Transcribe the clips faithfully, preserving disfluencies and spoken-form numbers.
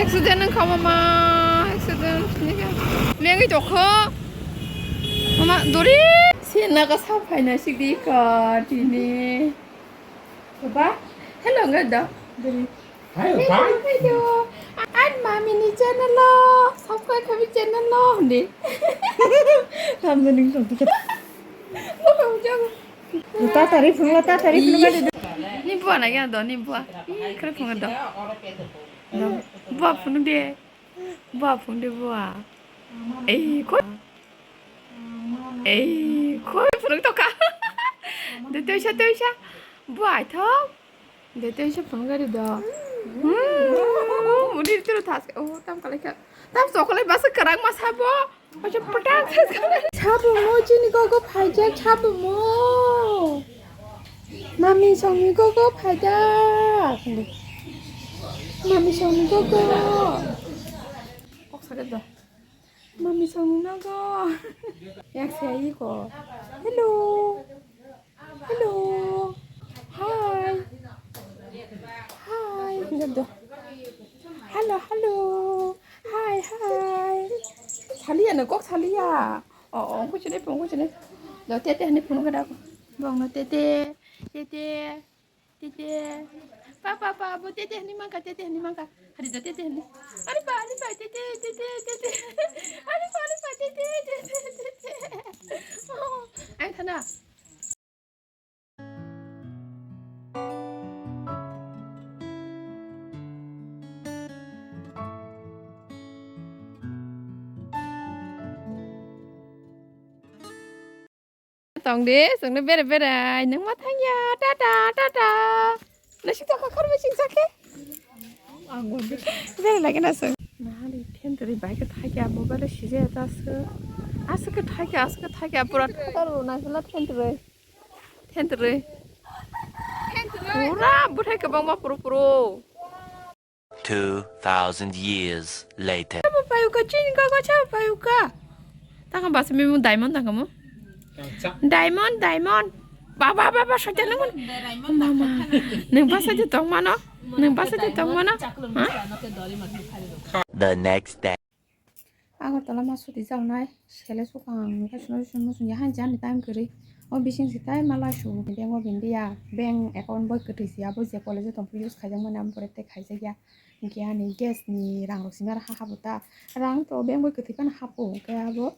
Accident wngkha mama, accident wngkha. Mengwi tokho. Mama, dori. Sina ka sa phaina sigdi ka tini. Baba, hello, nga da. Dori. Hello, hello, hi. Hello. An mami ni channel lo. Subscribe kami channel lo, hindi. Tamda ning tamda. Buka buka. Tatari phunga, tatari phunga. Ni bua na ya do, ni bua. Ih, kare phunga do. Do. Bua phunu de. Bua phunu de bua. Ei, ko. Ei, ko phunu to ka. De teisa, teisa. Bua ai tho. De teisa phunga de do. Hmm. Muni tiro thas. Oh, tam kalai ka. Tam sokolai basa karang masa bo. Acha patak. Chabu mo chini gogo phaijak chabu mo. Mami songni gogo phaijak. Mami songni gogo. Kok sakit dah. Mami songni nogo. Yang saya iko. Hello. Hello. Hi. Hi. Hello, hello. Hi, hi. Saliya no kok saliya. Oh, oh, kuchine pung kuchine. Do tete hani pung kada ko. Bong no tete. Tete. Tete. Pa pa pa bo tete hani mangka tete hani mangka. Hari do tete hani. Ari pa ari pa tete tete tete. Ari pa ari pa tete tete tete. Oh, ang thana. Tong de, songno bere bere, nang ma thang ya, tata, tata. Nasi to ka khar machine sake. Bere lagi na song. Nahali thentrwi bai khe thakya mobile sije ta aswk. Aswk khe thakya, aswk khe thakya pura thakya ro na sala thentrwi. Thentrwi. Pura bwthai kwbangma puro puro. Two thousand years later. Chapa payuka, chini gogo chapa payuka. Tanga basa mimung diamond tanga mo. Diamond, diamond. Baba, baba, sote nung. Mama, nung basa je tong mano? Nung basa je tong mano? Ha? The next day. Agartala ma suti jaknai, sele sukha ang, kaisa no sung musung ya, han jani time kwrwi. O bising si tai ma lai su, bank of India, bank account boi kwtwi si, abo je college o tong phuru use khaijak mani, amo pore tei khaijak ya. Hinkhe ani gas ni rang rok simi aro ha habu ta. Rang to bank boi kwtwi phano habu, hinkhe abo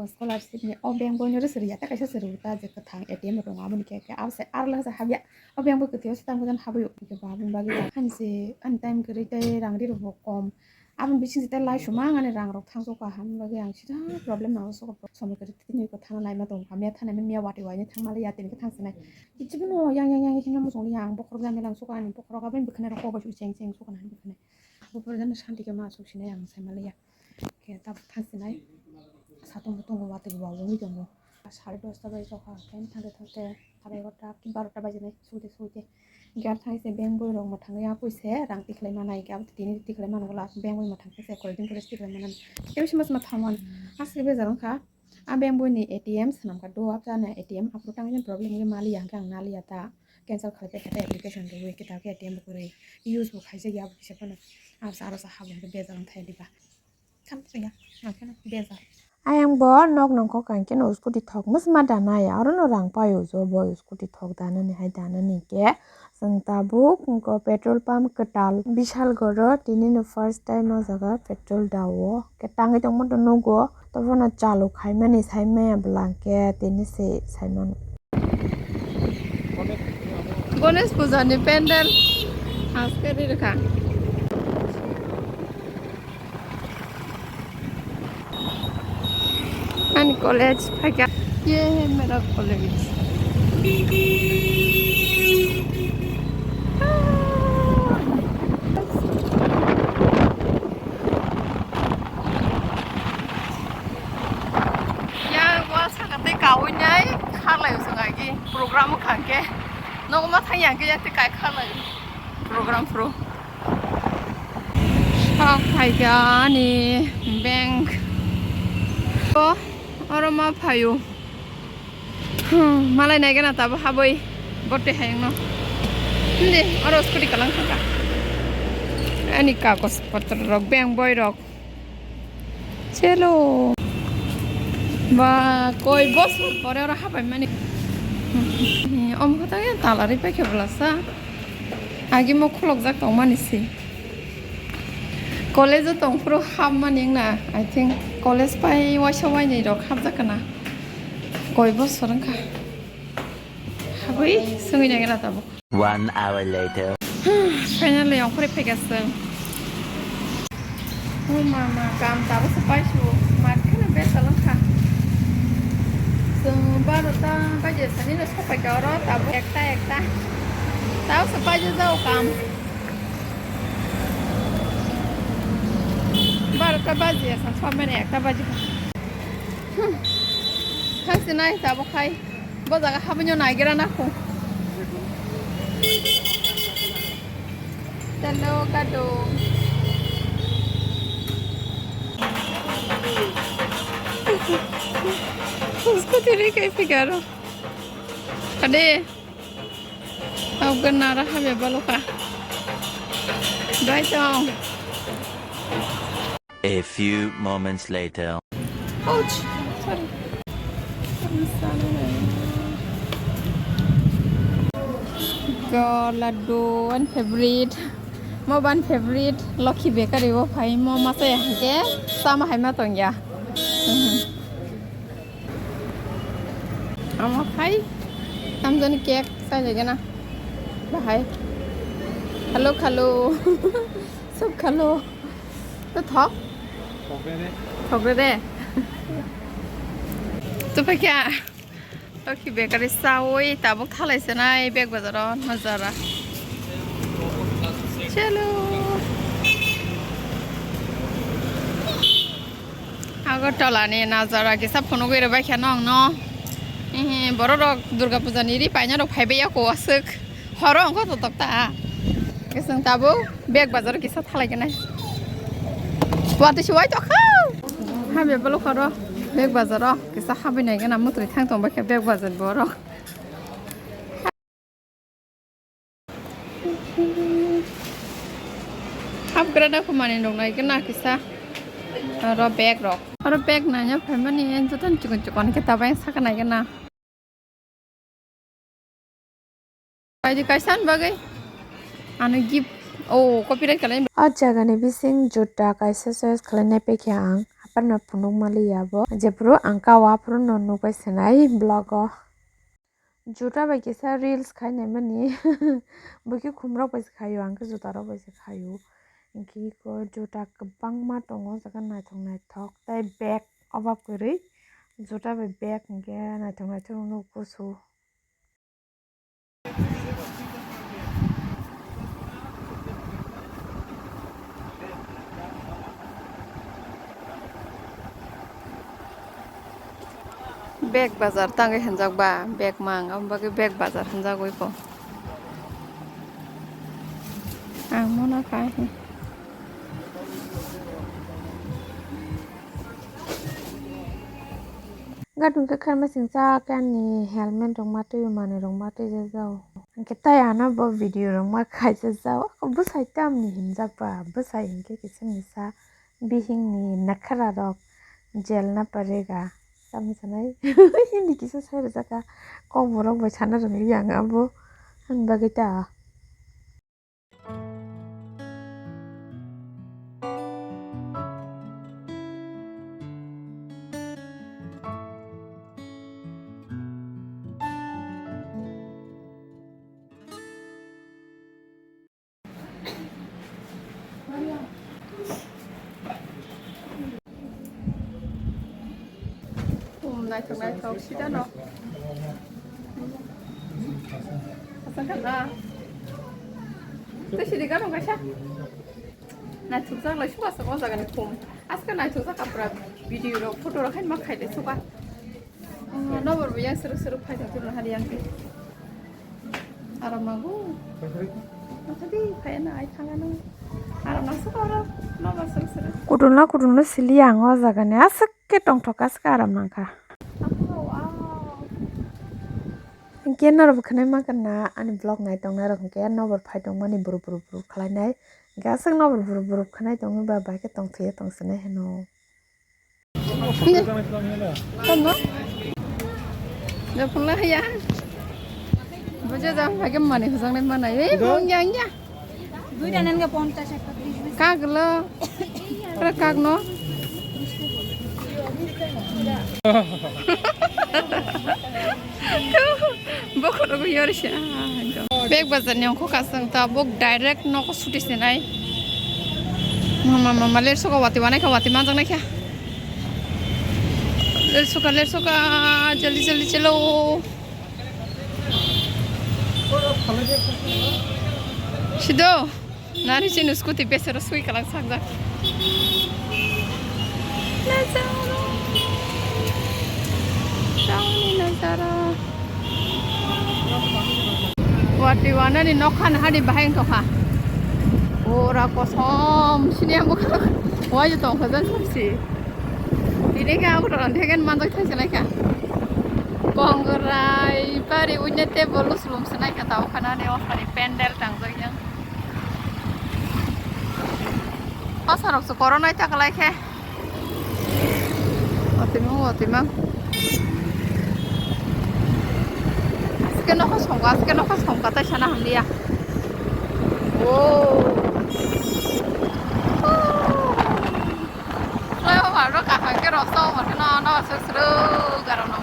scholarship ni o bank boi no rw siri ya, tei kaisa siri ta je kwthang A T M rong abo ni khe, khe abo se aro lasa habya. O bank boi kwtwi o se tang boi habwi o, hinkhe bo aboni bagwi ya. Ani se ani time kwrwi tei rang ri rok bo kom. Aboni bising se tei lai sumang ani rang rok thang sukha, aboni bagwi ang sida problem nango sukha, somoi kwrwi tini ko thana naima tongo, hamya thana miya wati waini thangma liya tini khe thang sinai. Kichu no yang yang yang hino musung liya ang bokhorok jani lang sukha ani bokhorok aboni bwkhwnai rok kok bai su cheng cheng sukha nani bwkhwnai. Bo pore jani santi khe ma suk sinai ang sai ma liya. Khe tabuk thang sinai. Satung butung watwi bo wngwi tongo. Sare dosta bai jokha, khe thangte thangte sarai egarota ki barota baji nai, sute sute. Hinkhe aro thangse bank boi rok mwthangwi apui se rang tikhlai manai, hinkhe abo tini tikhlai mano, last bank boi mwthang khe se koi din pore tikhlai manani. Tei bisingo se mwthang mano. Aswk bejal wngkha. A bank boi ni A T M swnam kha do, apsa ni A T M aphuru tangwi problem wngwi maliya, hinkhe ang naliya ta. Cancel khlai paikha ta application rwui, kwtal khe A T M bo kwrwi. Use bo khaijak ya abo kisa phano. Apsa aro sa habwi bejal wngthai diba. Ayang bo nok nongkhor kang khe no scooty thok mosma da nai, aro no rang pai o jo bo scooty thok da nani hai da nani khe. Chwng tabuk petrol pump kwtal Bishalgarh o tini no first time o jaga petrol da o khe tangwi tongma to nugo, to bono chalu khai mani sai maya bwla khe tini se sai mano. Ganesh puja ni pandal haste ri rwkha. Ani college phaikha. Ye mera college. Yang wal saka tei kawi nai kharlai usung agi program khangke. Nogo ma thang yang ke yang tei kai kharlai program pro. Sok phaikha ani bank. O oro ma phaio. Hmm, malai nai gana tabo haboi bote hayung no. Hindi, oro scooty kalang thangka. Ani kagoj potro rok, beng boi rok. Chelo. Ba, koi bosor pore oro habai mani. Omo khe tang ya tala ri paikhe bwlasa. Agi mo khulok jak tong mani si. College o tong phuru hap mani wngna, I think. College pai waisa wainwi rok hap jak kana. Koi bosor wngkha. Habwi swngwi nai gana tabuk. One hour later. Finally, ongkhorwi phaikha chwng. O mama, kam tabukse paisuk, mat kheno besa wngkha. Chwng barota baje sanino sokphaikha oro, tabuk ekta, ekta. Tabukse paijajao kam. Barota baje asa sokmani ekta baje. Hmm. Thangsi nai tabuk khai. Bo jaga habino naigira na kho. Telo kado. Scooty ri kai figaro. Ade. Tau gana ra habe baloka. Dai tong. A few moments later. Ouch! Sorry. Go laddu, one favorite. Mo one favorite. Lucky Bakery o phai mo masa ya hake sama hai ma tong ya. Amo khai tamjani cake sai lagi na. Bahai. Hello, hello. Sob khalo. To thok? Thokre de. Thokre de. To phai kya? Lucky Bakery sawi tabuk thalai se nai bag bazaro najara. Chalo. Agartala ni najara kisa phunugwi rwbaikha nokno. Ehe, borok rok Durga Puja ni ri paina rok phaibai ya ko aswk. Horo wngkha totok ta. Chwng tabuk bag bazar kisa thalai gwnai. Watwi se wai tokha. Hamya bolok horo bag bazaro kisa habwi nai gana mutri thang tong bakhe bag bazar borok. Hapgra da khumani rok nai gana kisa. Aro bag rok. Aro bag nanya phaimani joton chikon chikon khe tabang saka nai gana. Paidi kaisa ni bagwi ano gift o copyright kalaini. O jaga ni bising juta kaisa choice kalainai paikha ang, haphano phunuk maliya bo, jephuru ang kao aphuru no nukbai sanai vlog o. Juta bai kisa reels khainai mani, bwkhe khumrok bai se khaio, ang khe juta rok bai se khaio. Hinkhe iko juta kwbangma tongo, o jaga naithok naithok tei bag obab kwrwi juta bai bag hinkhe naithok naithok no kusu. Bag bazar tangwi hinjak ba, bag mang, abo bagwi bag bazar hinjagwi ko. Ang mona khai. Gadung khe kharma singcha khe ani helmet rok ma twi manwi rok ma twi jajao. Hinkhe tai ano bo video rok ma khai jajao. Ako bwsai tamni hinjak ba, bwsai hinkhe kisa misa bihing ni nakhara rok jelna parega. Tamni sanai hindi kisa sai rwjak kha. Kokborok bai sana rwngli ang abo. Ani bagwi ta. Naithok naithok sida no. Asang kha na. Tei sidi gano kaisa. Naithok jak lai suka suka o jaga ni khum. Aska naithok jak kapra video rok photo rok haino ma khai lai suka. Nobor bo yang sero sero phai thang thang hari yang. Aram nango. Makhadi phai na ai thang ano. Aram nang suka oro nobor sero sero. Kudulna kudulna sili ang o jaga ni aswk khe tongthok aswk aram nangkha. Hinkhe norok bo khwnai mankha na ani vlog nai tongnai rok hinkhe nobor phai tongmani buru buru buru khlainai Gaswk no buruk buruk khwnai tongwi ba bai khe tongthwiya tongsinai hino. Tamo? Dophola ya. Bojo jang bai khe mani hujang nai mana. Ei, mong yang ya. Duita nang ga ponchash ekta, tris. Kaglo. Tra kagno. Bokhorok yori se. Bag bazar ni ongkho kasang ta bok direct nogo suti se nai. Mama, mama, ler soka wati wanai kha, wati manjak nai kha. Ler soka, ler soka, jaldi, jaldi chelo. Sido. Nari chini scooty besero sui kalang sakjak. Nazaro. Tauni nazaro. Wati wanani nokha nahadi bahai wngtokha. Ora kosom sini ang bwkhak. Wai tongkha jan sabsi. Tini khe ang rang theken manjak thai se lai kha. Kongrai bari unya table o sulum se nai kha tao khanani o sari pendel tangjak yang. Asarok se koronai ta kalai khe. Otimang, otimang. Aske nokha songka, aske nokha songka tai sana hamliya. Oh. Flyover rok kaham khe rw sa o, mane no, no, suru, suru, garo no.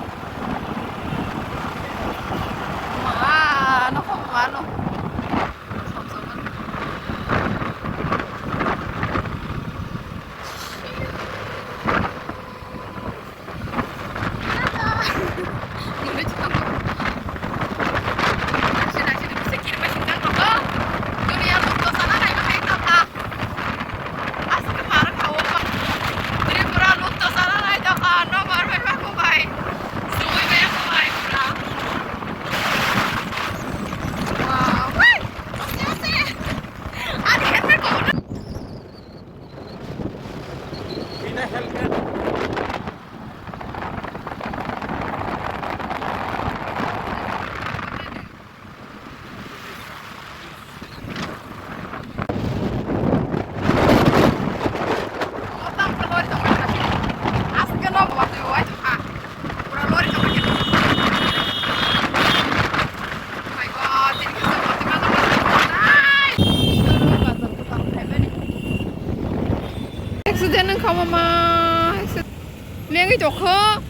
Ma, no, ma, no. Accident wngkha mama. Mengwi tokho.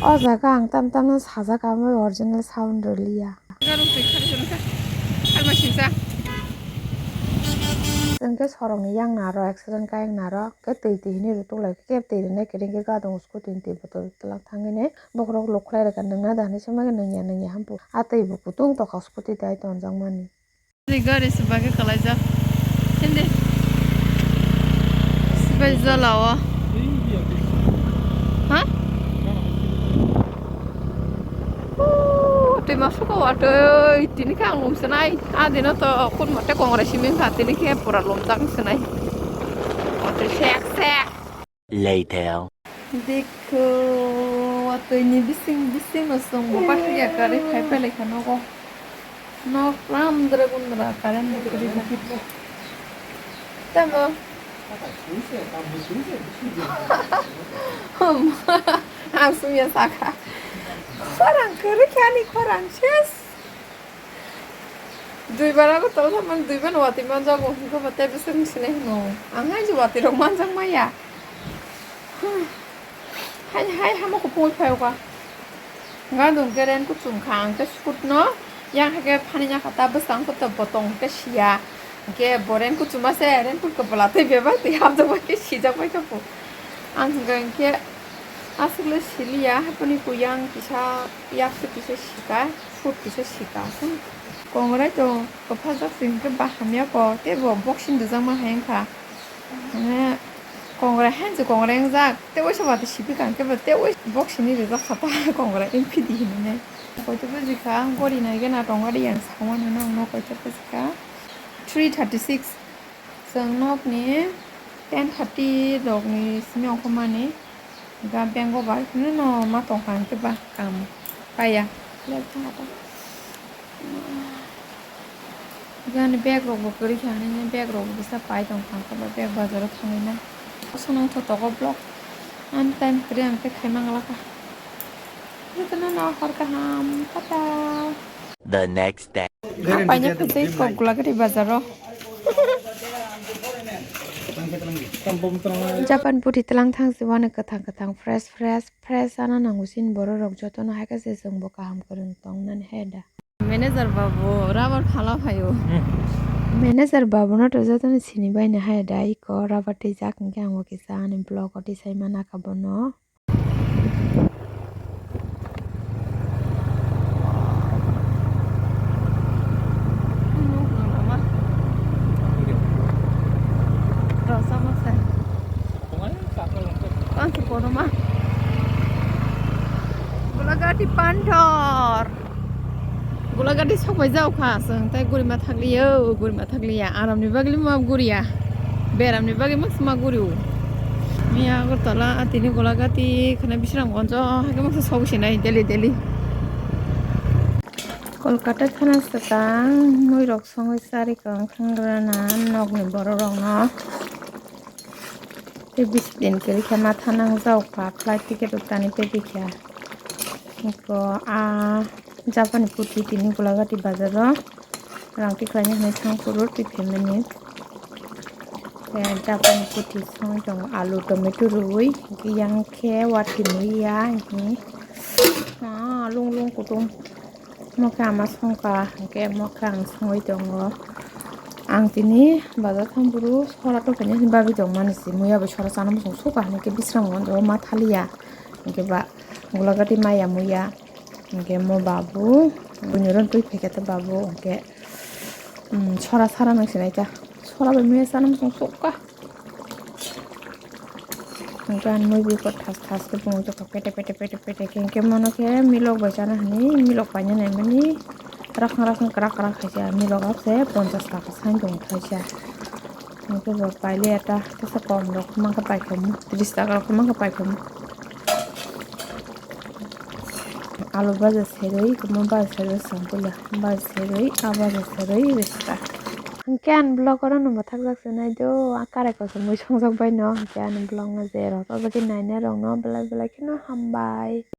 O jaga ang tam tamno sajak, amo original sound rwliya. Hwnkhe sorokni yang naro accident kha yang naro khe twi twi hinwi rw tuklai khe twi rwnai kwrwngkhe gadongo scooty ni twi botol twlak thangwi ne bokhorok lukhlai rwkha nwngna da hinwi swmagwi nwngya nwngya hampuk a twi bo kutung tokha scooty dai tonjakmani. Gari se bagwi kalaijak. Hindi. Sibai jala o. Ha? Twi masuko watwi tini khe ang lum sanai. A dino to khun mote kongrai simi wngkha tini khe pura lumjak wng sanai. Watwi sek sek. Later. Dekho, watwi ni bising bising no chwng bo pathakya kwrwi phai pailaikha nogo. Nok pura andra gundra current bo kwrwi ba. Tamo? Ang sumya sakha. Khorang kwrwi khe ani khorang ses. Duibar abo tolo thangmani duibar no watwi manjago, hwnkhe bo tei bwswk wng sinai hwno. Ang hai je watwi rok manjak maya. Hai, hai, hamo kuphungwi phai o ka. Gadung khe rain kuchum kha, ang khe scoot no yang hai khe phani ya kha, ta bwsang khe to botong khe siya. Hwnkhe bo rain kuchuma se, rain kut kwpla tei bebak twi hapjak bai khe sijak bai khe bo. Ang hwnkha hwnkhe aswk le siliya, haphani kuyang kisa, yak se kisa sika, scoot kisa sika. Kongrai to kwphaljak se hwnkhe ba hamya ko, tei bo boxing rijak ma hai wngkha. Mane kongrai hanjak kongrai wngjak, tei waisa watwi siphi kha hwnkhe bo tei wai-, boxing ni rijak kha ta kongrai wngphi di hinwi nai. Koito buji kha, gori nai gana tongo de yang sakmani nang no koito buji kha. Three thirty six. Chwng nokni ten thirty rokni simi ongkhormani. Ga bank o bai phano no ma tongkha hwnkhe ba kam paiya. Ani bag rok bo kwrwi kha, ani bag rok bo kisa pai tong kha, bag bazar o thangwi na. Sono wngkha togo vlog. Ani time kwrwi ang tei khai manglakha. Jotono no hor kaham, tata. The next day. Ang paina khaisai kok Gulagati bazar o. Japan puthi tlang thang si wano kwthang kwthang fresh fresh fresh ana nango sin borok rok jotono hai khe se chwng bo kaham kwrwng tong nani hai da. Manager babu rubber phala phaio. Hmm. Manager babu no to jotono sini bai na hai da iko rubber twijak hwnkhe ang bo kisa ani vlog o tisai mana kha bono. Gulagati Panthor. Gulagati sok bai jao kha, chwng tei gurima thakliya, gurima thakliya. Aramni bagwi ma guriya, beramni bagwi ma guriya. Miya Agartala, atini Gulagati, khana Bisramganj, hakhe masa sok sinai daily daily. Kolkata thana swkang, muirok songwi charikha wngkha rana nokni borok rokno. Tei bisi din kwrwi khe ma thanang jao kha, flight ticket rok tani pedi kha. Eko a Japan ni puthi tini Gulagati bazar o rang tikhlaini hwnwi thang phuru twi phaimani. Tei Japan ni puthi songwi tongo alu tomato rwui, hwnkhe yang khe watwi muiya hwnwi. Ah, lung lung kutung. Mokhe ama songkha, hwnkhe mokhe ang songwi tongo. Ang tini bazar thang phuru sora tongkhaini hwnwi bagwi tongmani se, muiya bai sora chana muchung sukha hwnwi khe Bisramganj o ma thaliya. Hwnkhe ba Gulagati maya muiya. Hwnkhe mo babu, buini oro twi phaikha ta babu, hwnkhe, um, sora sara nang sinai ta. Sora bai muiya chana muchung sukha. Hwnkhe ani mui bikor thas thas khe bumui tongkha pete pete pete pete khe, hwnkhe mono khe milok bai chana hwnwi milok paina naimani rakhang rakhang kwrak kwrak khaisa milok o se ponchas taka sai tong thaisa. Hwnkhe bo pailiya ta tesa kom rok mankha paikhamu tris taka rok mankha paikhamu. Alu baja serwi kwma baja serwi songkula baja serwi a baja serwi rista. Hwnkhe ani vlog oro no mwthakjak se nai do, a karai kosom mui songjak bai no, hwnkhe ani vlog no je rw rw bagwi nainai rok no belai belai kheno hambai.